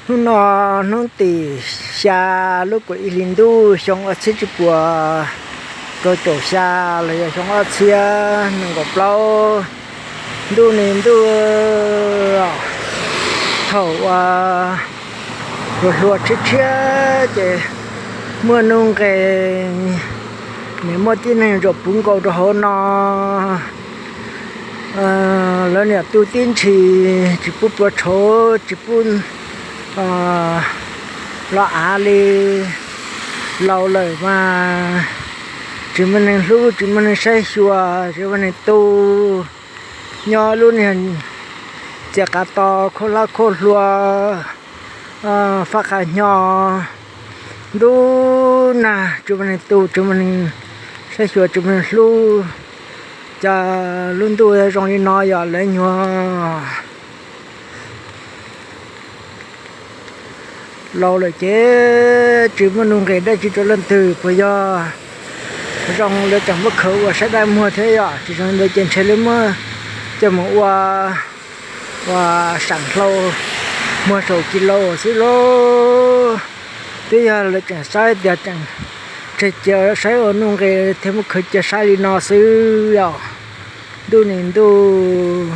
Hnub no hnub tim xya lub kaum ib hlis ntuj xyoo ob txhiab tsib puas rau caum xya los yog xyoo ob txhiab nees nkaum plaub. Ntuj ne ntuj, thaum uas hluas hluas tshiab tshiab ces muaj nuj nqes, nim muaj tib neeg zaum puv nkaus rau hauv no. Lawv niam tu tib ntshis tsis pub pluas tshauv, tsis pub los av li. Laus lawm mas tsis muaj neeg hlub, tsis muaj neeg saib xyuas, tsis muaj neeg tu. Nyob lub niag txias qav to khuab hlab khuab hlua, faj qas hnyo, ntuj nag tsis muaj neeg tu, tsis muaj neeg saib xyuas, tsis muaj neeg hlub. Cas lub ntuj zoo li no yog lawv nyuag laus lawm ces tsis muaj nuj nqis dab tsi rau leej twg, puas yog zoo lawv tseem muab khaws ua saib dab muag thiab yom? Tsis zoo li ntawd ces ntshe lawv muab coj mus ua, ua saum hlau muag saum kis laus xwb lauj. Twb yog lawv tseem saib tias tseem tseg cia saib ua nuj nqis thiaj muab khaws cia saib li no xwb yom. Ntuj ne ntuj,